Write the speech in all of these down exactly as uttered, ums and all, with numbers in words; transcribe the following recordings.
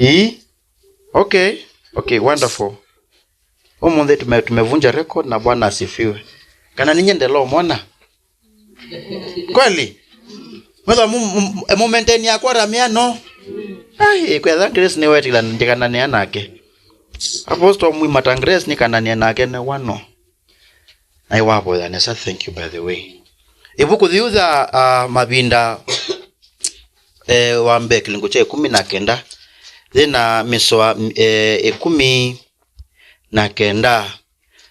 Ii. Okay. Okay, wonderful. Ũmũnthĩ tume-, tumevunja record na Bwana asifiwe. Kana ninye ndela ũmwona? Kweli? Mwetha mu-, mu-, mumenteni yakwa ramia no? Ai, kwetha Grace nĩ wetila ndikananĩa nake. Apostle mwimata Grace nĩkananĩa nake ne wano. Nai wavoya nesa, thank you by the way. Ĩvuku thiu tha, uh, Mavinda, eh, wa mbee kĩlungu kya ĩkũmi na kenda, yĩna mĩsoa, eh, ĩkũmi na kenda.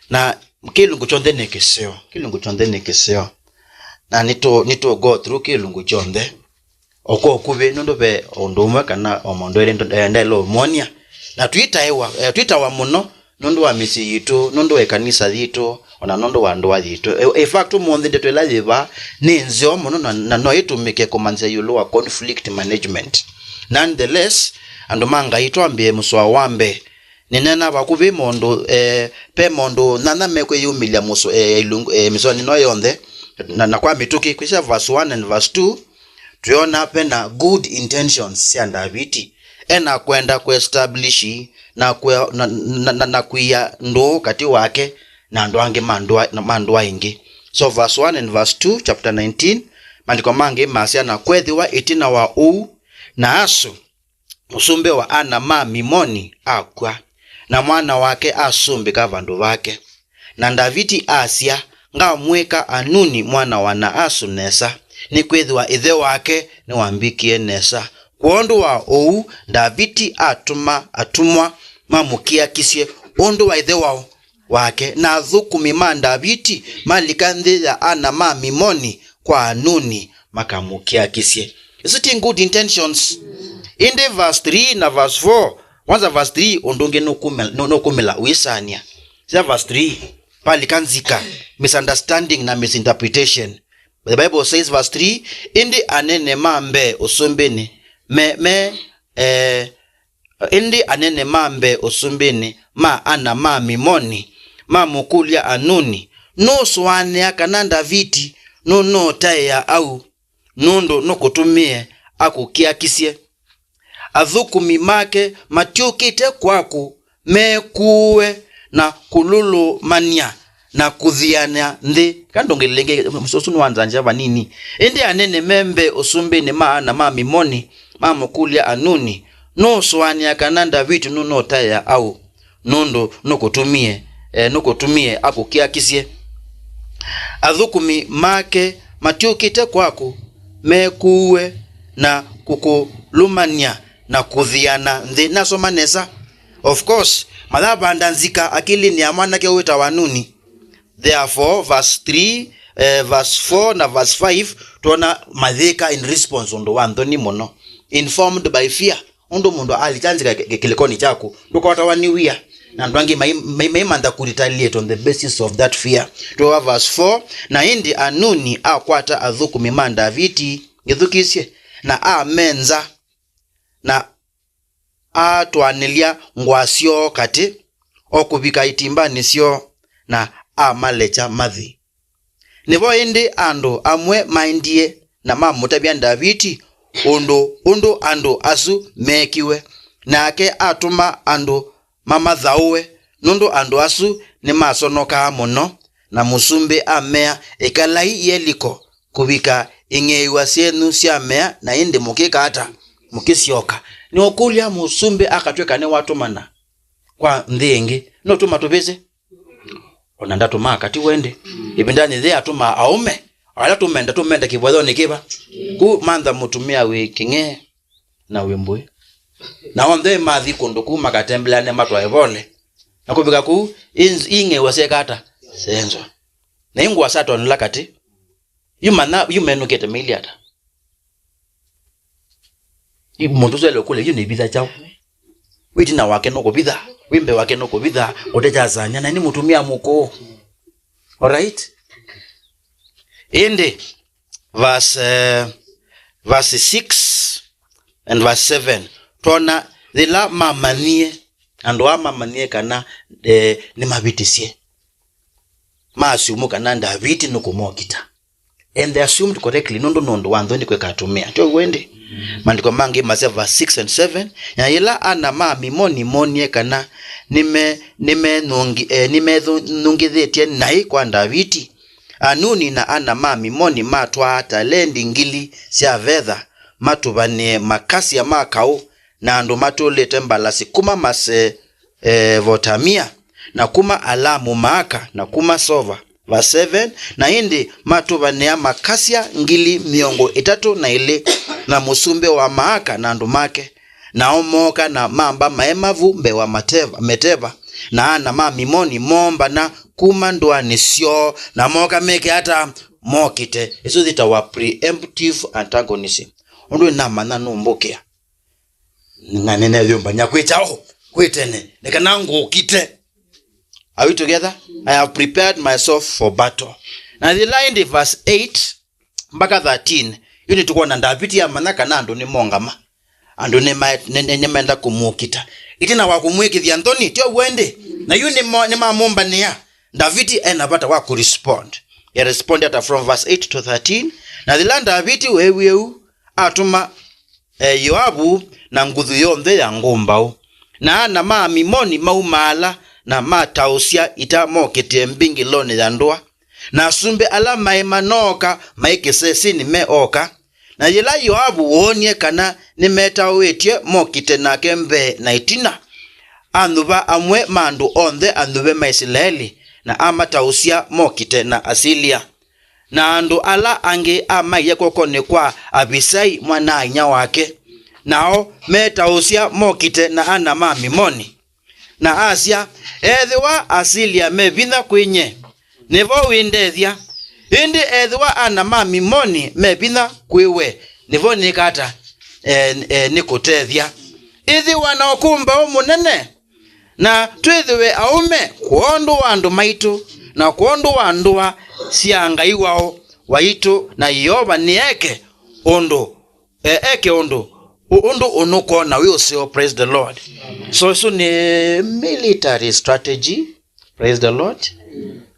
Na kĩlungu kyonthe nĩ kĩseo, kĩlungu kyonthe nĩ kĩseo. Na nĩtũ, nĩtũ go through kĩlungu kyonthe. O kwa ũkuvĩ, nũndũ ve o ũndũ ũmwe kana o maũndũ elĩ ndo-, eh, ndaĩle ũmwonia. Na twitaĩwa, eh, twitawa mũno nũndũ wa mĩsyĩ yitũ, nũndũ wa ĩkanisa yitũ, o na nũndũ wa ndũa yitũ. Eh, in fact, ũmũnthĩ ndeto ĩla yĩ vaa nĩ nzeo mũno na, na no ĩtũmĩke kũmanyĩsya ĩũlũ wa conflict management. Nonetheless, andũ ma Ngai, twambĩe mũsoa wa mbee. Nĩneena vakuvĩ maũndũ, eh, ve maũndũ nyanya mekwĩyumĩlya mũso-, eh, ilungu, eh, mĩsoanĩ ĩno yonthe, na, na kwa mĩtũkĩ. Kwĩsya verse one and verse two, twĩona ve na good intentions sya Ndaviti. E na kwenda kũestablish na kwe-, na, na, na, na kwia ndũũ katĩ wake na andũ angĩ ma ndũa, ma ndũa ingĩ. So verse one and verse two, chapter nineteen, maandĩko mangĩ masya, na kwethĩwa ĩtina wa ũu, Naasu, mũsumbĩ wa ana ma Mimoni akw'a, na mwana wake asumbĩka vandũ vake. Na Ndaviti asya, ngamwĩka Anuni mwana wa Naasu nesa, nĩkwĩthĩwa ĩthe wake nĩwambĩkie nesa. Kwondũ wa ũu, Ndaviti atũma atũmwa mamũkiakisye ũndũ wa ĩthe wao wake, na athũkũmi ma Ndaviti malika nthĩ ya ana ma Mimoni kwa Anuni makamũkiakisye. Isu ti good intentions. Ĩndĩ verse three na verse four, kwanza verse three, ũndũ ũngĩ nũkũmĩ-, nũ-, nũkũmĩla ũisania. Sya verse three, palika nzika, misunderstanding na misinterpretation. The Bible says, verse three, ĩndĩ anene ma mbee ũsumbĩnĩ me, me, eh, Ĩndĩ anene ma mbee ũsumbĩnĩ ma ana ma Mimoni mamũkũlya Anuni, nũsũanĩa kana Ndaviti nũnũtaĩa au, nũndũ nũkũtũmie akũkiakisye? Athũkũmi make matyũkĩte kwaku mekuũe na kũlũlũmany'a na kũthiana nthĩ. Ka ndũngĩlĩngĩ, ũsu nĩwanzanzya vanini. Ĩndĩ anene me mbee ũsumbĩnĩ ma ana ma Mimoni mamũkũlya Anuni, nũsũanĩa kana Ndaviti nũnũtaĩa au, nũndũ nũkũtũmie, eh, nũkũtũmie akũkiakisye. Athũkũmi make matyũkĩte kwaku mekuũe na kũkũlũmany'a na kũthiana nthĩ. Nasoma nesa. Of course, mayavanda nzika akilini ya mwanake ũũ wĩtawa Anuni. Therefore, verse three, eh, verse four na verse five, twona mayĩka in response ũndũ wa nthoni mũno. Informed by fear. Ũndũ mũndũ alikya nzika kĩ-, kĩ-, kĩlĩkonĩ kyaku, ndũkotawa nĩ wia. Na andũ angĩ mai-, mai-, maimantha kũ retaliate on the basis of that fear. Twĩwa verse four, na ĩndĩ Anuni akwata athũkũmi ma Ndaviti, ngĩthukĩsye, na amenza, na aatwaanĩlya ngũa syoo katĩ, o kũvika itimbanĩ syoo, na amalekya mathi. Nĩvo ĩndĩ andũ amwe maendie na mamũtavya Ndaviti ũndũ, ũndũ andũ asu meekiwe, nake atũma andũ mamathaũe, nũndũ andũ asu nĩmasonokaa mũno. Na mũsumbĩ amea, ĩkalai Yeliko kũvika ing'eew'a syenyu syamea, na ĩndĩ mũkĩka ata? Mũkĩsyoka. Nĩũkũlya mũsumbĩ akatw'ĩka nĩwatũmana kwa nthĩ ĩngĩ, nũtũma tũvĩsĩ? Ona ndatũmaa katĩ wendĩ. Ĩvindanĩ yĩĩ atũmaa aũme, o ala tũmenda, tũmenda kĩvoyonĩ kĩva? Kũu mantha mũtumĩa wĩ kĩng'ee na wĩ mbũĩ. Na onthe mathi kũndũ kũu makatembeleane matwae vole. Na kũvika kũu, ĩ-, ing'eew'a syeka ata? Syenzwa. Na ingũa syatwaanĩla katĩ. Yu manya, yu menũkĩte mailye ata? Yu mũndũ ũsu elekũlya, yu nĩvitha kyaũ? Wĩ ĩtina wake nũkũvitha, wĩ mbee wake nũkũvitha, ũtekyasany'a, na nĩ mũtumĩa mũkũũ. Alright? Ĩndĩ, verse, eh, verse six and verse seven, twona yĩla mamanyie, andũ aa mamanyie kana, eh, nĩmavĩtĩsye. Maasumũ kana Ndaviti nũkũmokita. And they assumed correctly, nũndũ nũndũ wa nthoni kwĩka atumĩa. Tyo w'o ĩndĩ? Maandĩko mangĩ masya, verse six and seven, na yĩla ana ma Amimoni monie kana nĩme-, nĩmenũngi-, eh, nĩmethũngĩthĩtye naĩ kwa Ndaviti, Anuni na ana ma Amimoni matwaa talendi ngili sya vetha, matũvanĩe makasya ma kaũ, na andũ matũlĩte mbalasi kuma Mase-, eh, votamia, na kuma Alamu Maaka, na kuma Sova. Verse seven, na ĩndĩ matũvanĩa makasya ngili mĩongo ĩtatũ na ilĩ, na mũsumbĩ wa Maaka na andũ make. Nao mooka na mamba maema vu mbee wa Mateva, Meteva, na ana ma Amimoni moombana kuma ndũanĩ syoo, na mooka meke ata? Mokite. Ĩsu yĩtawa preemptive antagonism. Ũndũ namanya nũmbũkĩa. Na nĩneyũmbany'a kwĩ kyaũ? Kwĩ tene. Nĩ kana ngũkite. Are we together? I have prepared myself for battle. Na yĩla ĩndĩ verse eight mpaka thirteen, yu nĩtũkwona Ndaviti amanya kana andũ nĩmongama. Andũ nĩma-, nĩ-, nĩ-, nĩmenda kũmũkita. Ĩtina wa kũmwĩkĩthya nthoni, tyo w'o ĩndĩ? Na yu nĩmo-, nĩmamũmbanĩa. Ndaviti ena vata wa kũrespond. He responded ata from verse eight to thirteen. Na yĩla Ndaviti weewie ũu, atũma, eh, Yoavu na nguthu yonthe ya ngũmbaũ. Na ana ma Amimoni maumaala na mataũsya ita mokĩte mbingĩlonĩ ya ndũa. Na asumbĩ ala maĩ manooka maĩ kĩsesinĩ me oka. Na yĩla Yoavu woonie kana nĩmetaũĩtye mokite nake mbee na ĩtina, anyuva amwe ma andũ onthe anyuve ma Isilaeli, na amataũsya mokite na Asilia. Na andũ ala angĩ amaie kw'okonĩ kwa Avisai mwana-a-inyia wake, nao metaũsya mokite na ana ma Amimoni. Na asya, ethĩwa Asilia me vinya kwĩ nyie, nĩvo wĩndethya. Ĩndĩ ethĩwa ana ma Amimoni me vinya kwĩ we, nĩvo nĩkata, e, e, nĩkũtethya. Ĩthĩwa na ũkũmbaũ mũnene, na twĩthĩwe aũme kwondũ wa andũ maitũ, na kwondũ wa ndũa sya Ngai wao waitũ, na Yeova nĩeke ũndũ, e, eke ũndũ, ũ-, ũndũ ũnũkwona wĩ ũseo. Praise the Lord. So, ĩsu nĩ military strategy. Praise the Lord.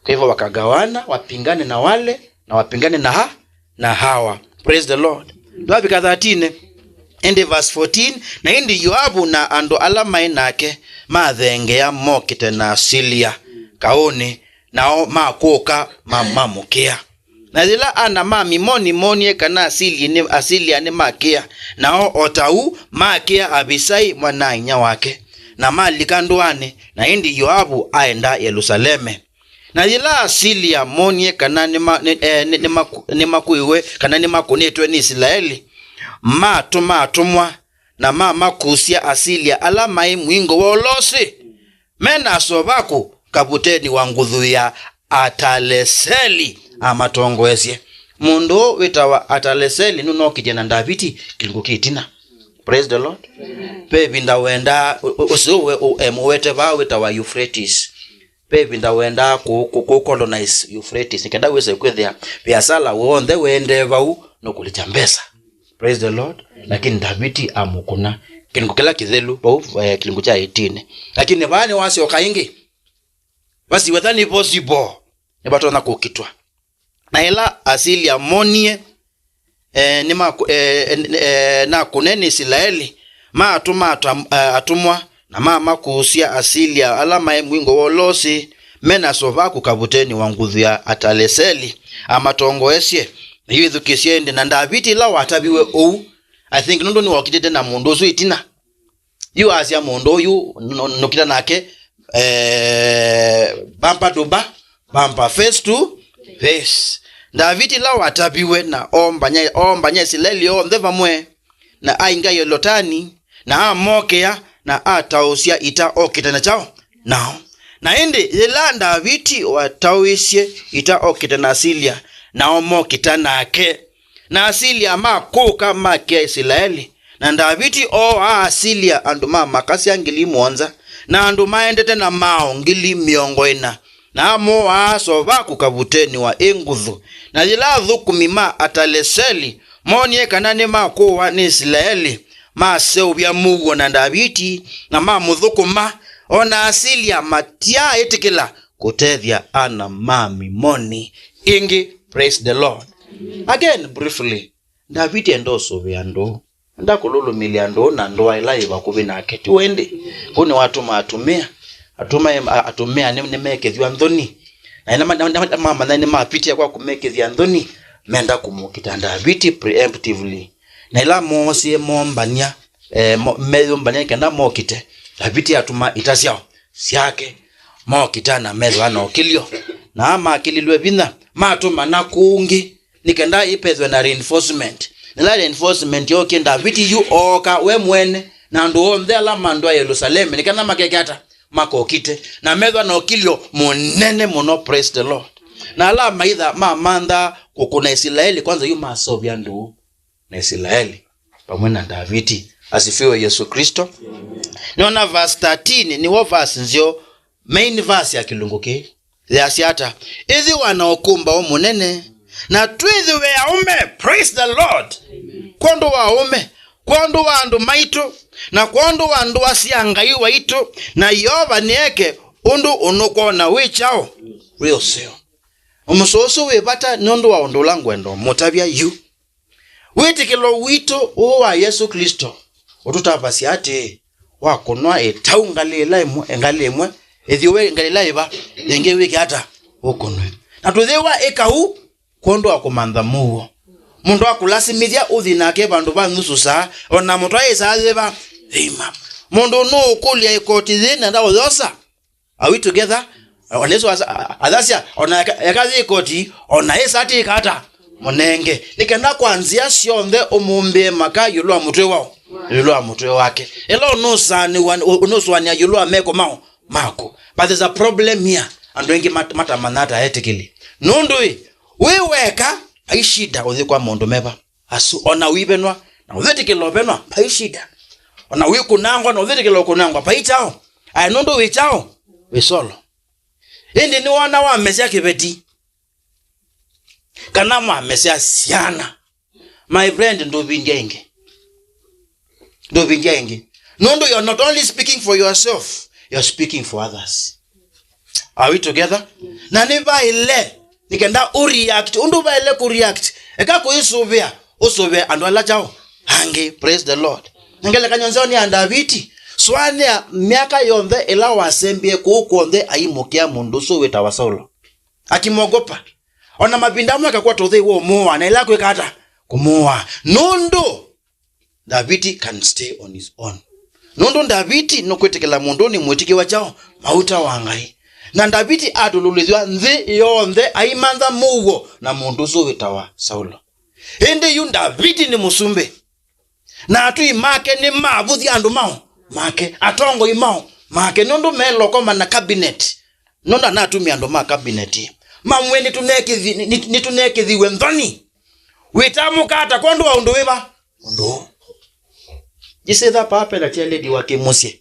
Kwa hivyo wakagawana, wapingane na wale, na wapingane na ha-, na hawa. Praise the Lord. Twavika thirteen, ĩndĩ verse fourteen, na ĩndĩ Yoavu na andũ ala maĩ nake mathengea mokite na Asilia kaũnĩ, nao makũka ma-, mamũkĩa. Na yĩla ana ma Amimoni monie kana Asili nĩ, Asilia nĩmakĩa, nao o ta ũu makĩa Avisai mwana-a-inyia wake, na malika ndũanĩ, na ĩndĩ Yoavu aenda Yelusaleme. Na yĩla Asilia monie kana nĩma-, nĩ, eh, nĩ, nĩmaku-, nĩmakuiwe kana nĩmakũnĩtwe nĩ Isilaeli, matũma atũmwa, na mamakusya Asilia ala maĩ mwingo wa ũlosĩ, me na Sovaku kavuteni wa nguthu ya Ataleseli amatongoesye. Mũndũ ũũ wĩtawa Ataleseli nũnokĩtye na Ndaviti kĩlungu kĩ ĩtina. Praise the Lord. Ve ĩvinda wendaa, ũ-, ũ-, ũseo we-, ũ-, em, ũwete vaa wĩtawa Euphrates. Ve ĩvinda wendaa kũ-, kũ-, kũ-, colonize Euphrates, nĩ kenda wĩse kwĩthĩa viasala w'onthe wendee vau nũkũlikya mbesa. Praise the Lord. Lakini Ndaviti amũkũna. Kĩlungu kĩla kĩthelu, vau, eh, kĩlungu kya eighteen. Lakini vaa nĩwasyoka ĩngĩ. Basi whether nĩ possible, nĩvatonya kũkitwa. Na ĩla Asilia monie, eh, nĩmaku-, eh, eh, nakũne nĩ Isilaeli, maatũma atam-, eh, atũmwa, na mamakusya Asilia ala maĩ mwingo wa ũlosĩ, me na Sovaku kavuteni wa nguthu ya Ataleseli, amatongoesye. Na yu ĩthukĩĩsye ĩndĩ, na Ndaviti ĩla wataviwe ũu, I think nũndũ nĩwokitĩte na mũndũ ũsu ĩtina. Yu asya mũndũ ũyũ nũ-, nũkita nake, eh, bumper to bu-, bumper, face to face. Ndaviti ĩla wataviwe na oombany'a, oombany'a Isilaeli onthe vamwe, na ainga Yolotani, na amokĩa, na ataũsya ita okĩte na kyaũ nao. Na ĩndĩ yĩla Ndaviti wataũisye ita okĩte na Asilia, nao mokĩta nake. Na Asilia makũka makĩa Isilaeli, na Ndaviti ooaa Asilia andũ ma makasya ngili mũonza, na andũ maendete na maaũ ngili mĩongo ĩna, na amooaa Sovaku kavuteni wa ĩ nguthu. Na yĩla athũkũmi ma Ataleseli monie kana nĩmakũwa nĩ Isilaeli, maseũvya mũuo na Ndaviti, na mamũthũkũma. O na Asilia matyaaĩtĩkĩla kũtethya ana ma Amimoni ĩngĩ. Praise the Lord. Again, briefly, Ndaviti enda ũsũvĩa ndũũ. Enda kũlũlũmĩlya ndũũ na ndũa ĩla yĩ vakuvĩ nake. Ti wendi? Kũu nĩwatũma atumĩa. Atũma, a-, atumĩa nĩ, nĩmekĩthw'a nthoni. Na ĩla ma-, na, na, na mamanya nĩmavitie kwa kũmekĩthya nthoni, menda kũmũkita Ndaviti preemptively. Na ĩla moosie moombany'a, eh, mo-, meyũmbany'a nĩ kenda mokite, Ndaviti atũma ita syao, syake, mokita na methwa na ũkĩlyo. Na makĩlilwe vinya, matũmana kũngĩ, nĩ kenda ipethwe na reinforcement. Na ĩla reinforcement yokie, Ndaviti yu ooka we mwene na andũ onthe ala ma andũ a Yelusaleme, nĩ kenda makeke ata? Makokite. Na methwa na ũkĩlyo mũnene mũno, praise the Lord. Na ala maitha mamantha kũkũna Isilaeli, kwanza yu maseũvya ndũũ na Isilaeli vamwe na Ndaviti. Asifiwe Yesu Kristo. Nĩona verse thirteen nĩw'o verse nzeo, main verse ya kĩlungu kĩĩ. Yasya ata? Ĩthĩwa na ũkũmbaũ mũnene, na twĩthĩwe aũme. Praise the Lord. Kwondũ wa aũme, kwondũ wa andũ maitũ, na kwondũ wa ndũa sya Ngai waitũ, na Yeova nĩeke ũndũ ũnũkwona wĩ kyaũ? Wĩ ũseo. Mũsoa ũsu wĩ vata nũndũ wa ũndũ ũla ngwenda ũmũtavya yu. Wĩtĩkĩlo witũ ũũ wa Yesũ Klĩsto ũtũtavasya atĩĩ, wakũnwa ĩtau ngalĩ ĩla ĩmwe, ngalĩ ĩmwe, ĩthyũũe ngalĩ ĩla yĩva, ĩngĩ wĩke ata? Ũkũnwe. Na tũyĩwa ĩka ũu kwondũ wa kũmantha mũuo. Mũndũ akũlasimĩthya ũthi nake vandũ va nusu saa, o na mũtwae ĩsaa yĩva? Ĩima. Mũndũ nũũkũlya ĩkoti yĩĩ nenda ũyosa? Are we together? Ona Yesũ asa-, a-, athasya, ona eka, eka yĩ koti, ona ĩsa atĩka ata? Mũnenge. Nĩ kenda kwa nzĩa syonthe ũmũmbĩe maka ĩũlũ wa mũtwe wao, ĩũlũ wa mũtwe wake. Ĩla ũnũsaanĩwa, ũ-, ũnũsũanĩa ĩũlũ wa meko mao, maku. But there's a problem here. Andũ aingĩ mat-, matamanya ata etĩkĩli. Nũndũ ĩ, wĩ weka, vai shida ũthi kwa maũndũ meva? Asu, ona wĩvenwa, na ũvĩtĩkĩla ũvenwa, vai shida. Ona wĩkũnangwa, na ũvĩtĩkĩla ũkũnangwa, vai kyaũ? Aĩ nũndũ wĩ kyaũ? Wĩ solo. Ĩndĩ nĩwona wamesya kĩveti, kana wamesya syana, my friend, ndũvindya ĩngĩ. Ndũvindya ĩngĩ. Nũndũ you're not only speaking for yourself, you're speaking for others. Are we together? Na nĩvaĩle, nĩ kenda ũreact ũndũ vaĩle kũreact. Eka kũisũvĩa, ũsũvĩe andũ ala kyaũ? Angĩ. Praise the Lord. Na ngelekany'o nzeo nĩ ya Ndaviti. Sũanĩa myaka yonthe ĩla wasembie kũu kw'onthe aimũkĩa mũndũ ũsu wĩtawa Saulo. Akĩmwogopa. Ona mavinda amwe akakwata ũthei wa ũmũũa, na ĩla akwĩka ata? Kũmũũa. Nũndũ Ndaviti can stay on his own. Nũndũ Ndaviti nũkwĩtĩkĩla mũndũ nĩ mwĩtĩkĩwa kyaũ? Mauta wa Ngai. Na Ndaviti atũlũlĩthw'a nthĩ yonthe aimantha mũuo na mũndũ ũsu wĩtawa Saulo. Ĩndĩ yu Ndaviti nĩ mũsumbĩ. Na atũi make nĩmavũthya andũ mao make, atongoi mao make, nũndũ meelokoma na cabinet. Nũndũ anatumia andũ ma cabinet. Mamwĩe nĩtũnekĩthi-, nĩ-, nĩ-, nĩtũnekĩthiw'e nthoni. Wĩtamũka ata kwondũ wa ũndũ wĩva? Ũndũ ũũ. Jisitha paa pena chair lady wa kĩmũsyĩ.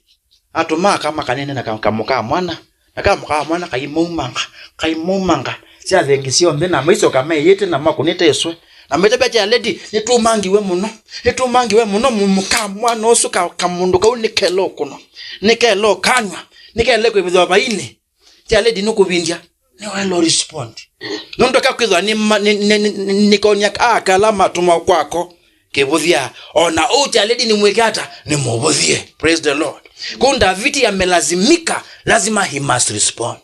Atũma aka makanene na ka-, kamũka mwana. Na kamũka mwana kaimaumanga, kaimaumanga. Sya thengi syonthe na maisoka meĩĩte na makũnĩte ĩswe. Na maitavya chair lady, nĩtũmangiwe mũno. Nĩtũmangiwe mũno, mũka mwana ũsu ka-, kamũndũ kau nĩkelo kũno. Nĩkelo kanwa. Nĩkele kwĩvĩthwa vainĩ. Chair lady nũkũvindya, nĩwaĩle respond. Nũndũ eka kwĩthwa nĩ ma-, nĩ, nĩ, nĩ, nĩ, nĩkonia aka ala matũmwa kwako kĩvũthya. Ona ũu chair lady nĩ mwĩke ata? Nĩ mũvũthye. Praise the Lord. Kũu Ndaviti amelazimika, lazima he must respond.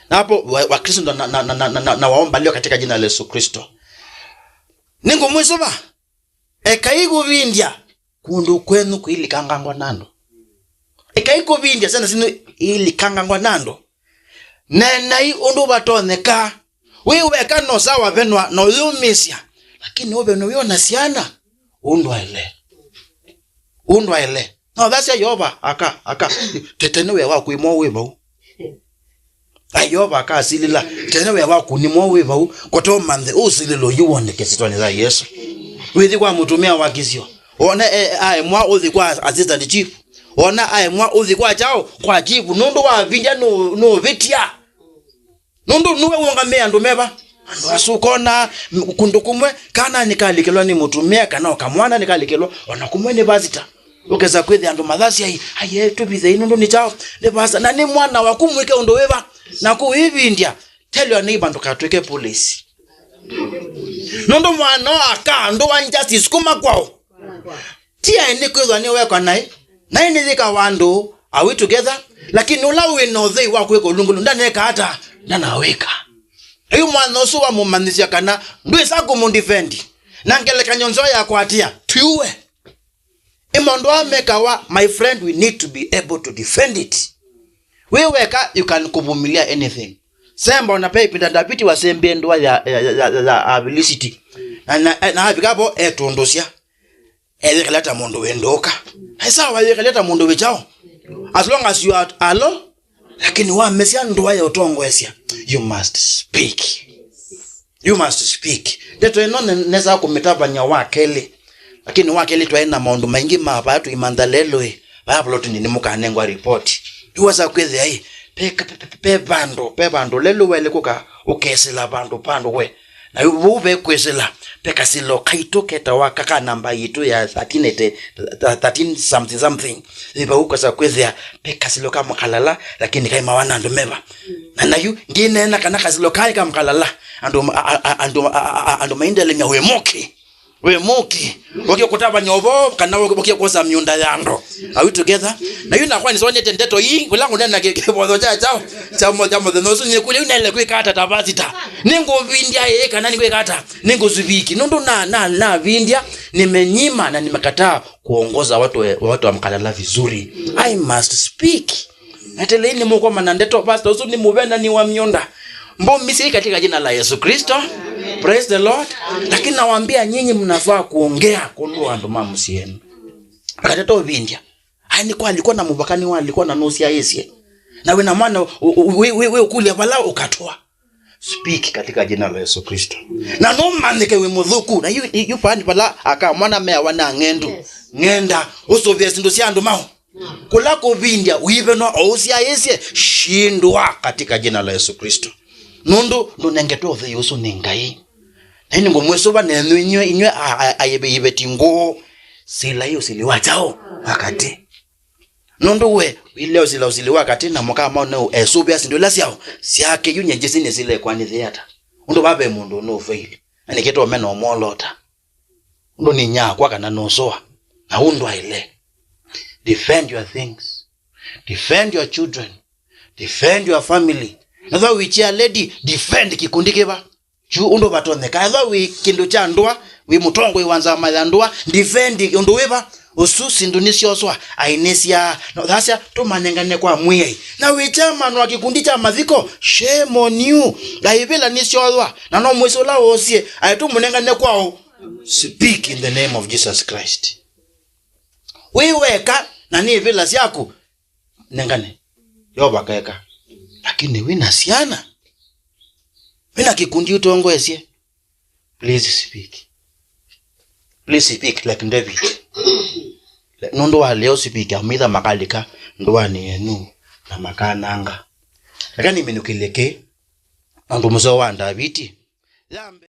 Na hapo wa, Wakristo na, na, na waomba leo katika jina la Yesu Kristo. Nĩngũmwĩsũva. Ekai kũvindya kũndũ kwenyu kũilikangangwa na andũ. Ekai kũvindya syana syenyu iilikangangwa na andũ. Neenai ũndũ vatonyeka. Wĩ weka no sawa venwa na ũyũmĩsya. Lakini ũvenwe wĩ ona syana. Ũndwaĩle. Ũndwaĩle. Na ũthasya Yeova, aka, aka, tete nĩ wĩa waku ĩmwe wĩ vau. Ai, Yeova akasilĩla, tene wĩa waku nĩ mwaũ wĩ vau, kũte ũmanthe ũsilĩlo yu woneke syĩtwanĩ ya Yesũ. Wĩthi kwa mũtumĩa wa kĩsio, wona e, aemwa ũthi kwa assistant chief, wona aemwa ũthi kwa kyaũ, kwa chief, nũndũ wavindya nũ-, nũvĩtya. Nũndũ nũwe wũngamĩe andũ meva? Andũ asu. Ũkona m-, kũndũ kũmwe, kana nĩkalikĩlwa nĩ mũtumĩa, kana o kamwana nĩkalikĩlwa, ona kũmwe nĩ vasita. Ũkesa kwĩthĩa andũ mathasya, "Ai, aye, tũvithei nũndũ nĩ kyaũ? Nĩ vasa." Na nĩ mwana waku mwĩke ũndũ wĩva? Na kũĩvindya, tell your neighbor ndũkatw'ĩke polisi. Nũndũ mwana wa aka ndũa justice kuma kwao. Ti aĩ nĩ kwĩthwa nĩ wekwa naĩ. Naĩ nĩ yĩka wa andũ, are we together? Lakini ũla wĩ na ũthei wa kwĩka ũlũngũlu ndaneka ata? Ndanawĩka. Yu mwana ũsu wamũmanyĩsya kana ndwĩsa kũmũdefend. Na ngelekany'o nzeo ya kwatia, tiue. Ĩ maũndũ aa mekawa, my friend, we need to be able to defend it. Wĩ weka, you can kuvumilia anything. Semba ona pe ĩvinda Daviti wasembie ndũa ya, ya, ya, ya, ya Avilisiti. Na, na, na avika vo etũndũsya. Eyĩkala ta mũndũ wĩ ndũka. Ĩ sawa, eyĩkala ta mũndũ wĩ kyaũ. As long as you are alo, lakini wamesya ndũa ya ũtongoesya, you must speak. You must speak. Ndeto ĩno ne- nesa kũmĩtavany'a wa kelĩ. Lakini wa kelĩ twaĩ na maũndũ maingĩ ma vaa tũimantha lelũĩ. Vaa vlotini nĩmũkanengwa report. Yu wasa kwĩthĩa ĩ, pe, pe, pe, pe, pe vandũ, pe vandũ lelũ welĩ kũka ũkesĩla vandũ, vandũ we. Na yu vau ve kwĩsĩla, pe kasĩlo kaitũ ketawa ka, ka namba yitũ ya thirteen eighty, thirteen something something. Ĩ vau kwasa kwĩthĩa, pe kasĩlo ka makalala, lakini kaimawa na andũ meva. Na nayu, ndineena kana kasĩlo kaĩ ka makalala, andũ ma- a- a- andũ a- a- a- andũ maindelemya wĩ mũki. Wĩ mũki. Ũkĩ kũtavany'a ũvoo kana ũkĩ kwosa mĩũnda ya andũ. Are we together? Na yu nakwa nĩsonete ndeto ii, kũla kũnena kĩ- kĩvotho kya kyaũ, kya mo- kya mũthenya ũsu, nĩkũlya yu nele kwĩka ata ta pastor? Nĩngũvindya ĩĩ kana nĩngwĩka ata? Nĩngũsiviki. Nũndũ na- na- navindya, nimenyima na nimekataa kuongoza watu, watu wa Mkalala vizuri. I must speak. Natelei nĩ mũkoma na ndeto, pastor ũsu nĩ mũvenani wa mĩũnda. Mbũmĩsyai katika jina la Yesu Kristo. Praise the Lord. Lakini nawaambia nyinyi mnafaa kuongea kũndũ andũ ma mũsyĩ enu. Akateta ũvindya. Ai, nĩ kwalikwa na mũvaka, nĩ walikwa na nũsyaĩsye. Na wĩna mwana ũ- ũ- wĩ- wĩ- wĩ ũkũlya vala ũkatwa. Speak katika jina la Yesu Kristo. Na nũmanyĩke wĩ mũthũku. Na yu, yu paani pala aka mwana meawa na ng'endu. Yes. Ng'enda ũsũvĩe syĩndũ sya andũ mao. Kũla kũvindya ũivenwa o ũsyaĩsye, shindwa katika jina la Yesu Kristo. Nũndũ ndũnengetwe ũthei ũsu nĩ Ngai. Na ĩndĩ ngũmwĩsũva nenyu inywe, inywe a- a- aĩvĩĩvĩti ngũũ, sila ĩ ũsili wa kyaũ? Wa katĩ. Nũndũ we wĩle ũsila ũsili wa katĩ na mũka mao nĩ esũvĩa syĩndũ ila syao syake yu nyie njĩsĩ nĩsila ĩkwanĩthĩa ata. Ũndũ vave mũndũ ũnũfaili. Na nĩkĩtwa mena ũmwolota. Ũndũ nĩ nyakwa kana nũsũa. Na ũndũ aile. Defend your things. Defend your children. Defend your family. Ethwa wĩ chair lady, defend kĩkundi kĩva. Kyu ũndũ vatonyeka. Ethwa wĩ kĩndũ kya ndũa, wĩ mũtongoi wa nzama ya ndũa, defend ũndũ wĩva. Ũsu syĩndũ nĩsyoswa, ainĩsya. No, thasya, tũmanengane kwa Mwĩai. Na wĩ chairman wa kĩkundi kya mathiko, shame on you. Aĩvĩla nĩsyothwa. Na no mwĩsĩ ũla woosie, aĩ tũmũnengane kwaũ? Speak in the name of Jesus Christ. Wĩ weka, na nĩ ĩvĩla syaku, nengane. Yova keka. Lakini wĩna syana, wĩna kĩkundi ũtongoesye, please speak. Please speak like David. Nũndũ wa leo speak, amaitha makalika ndũanĩ yenu na makananga. Lakini minũkĩlye kĩ, andũ mũseo wa Ndaviti. Yambe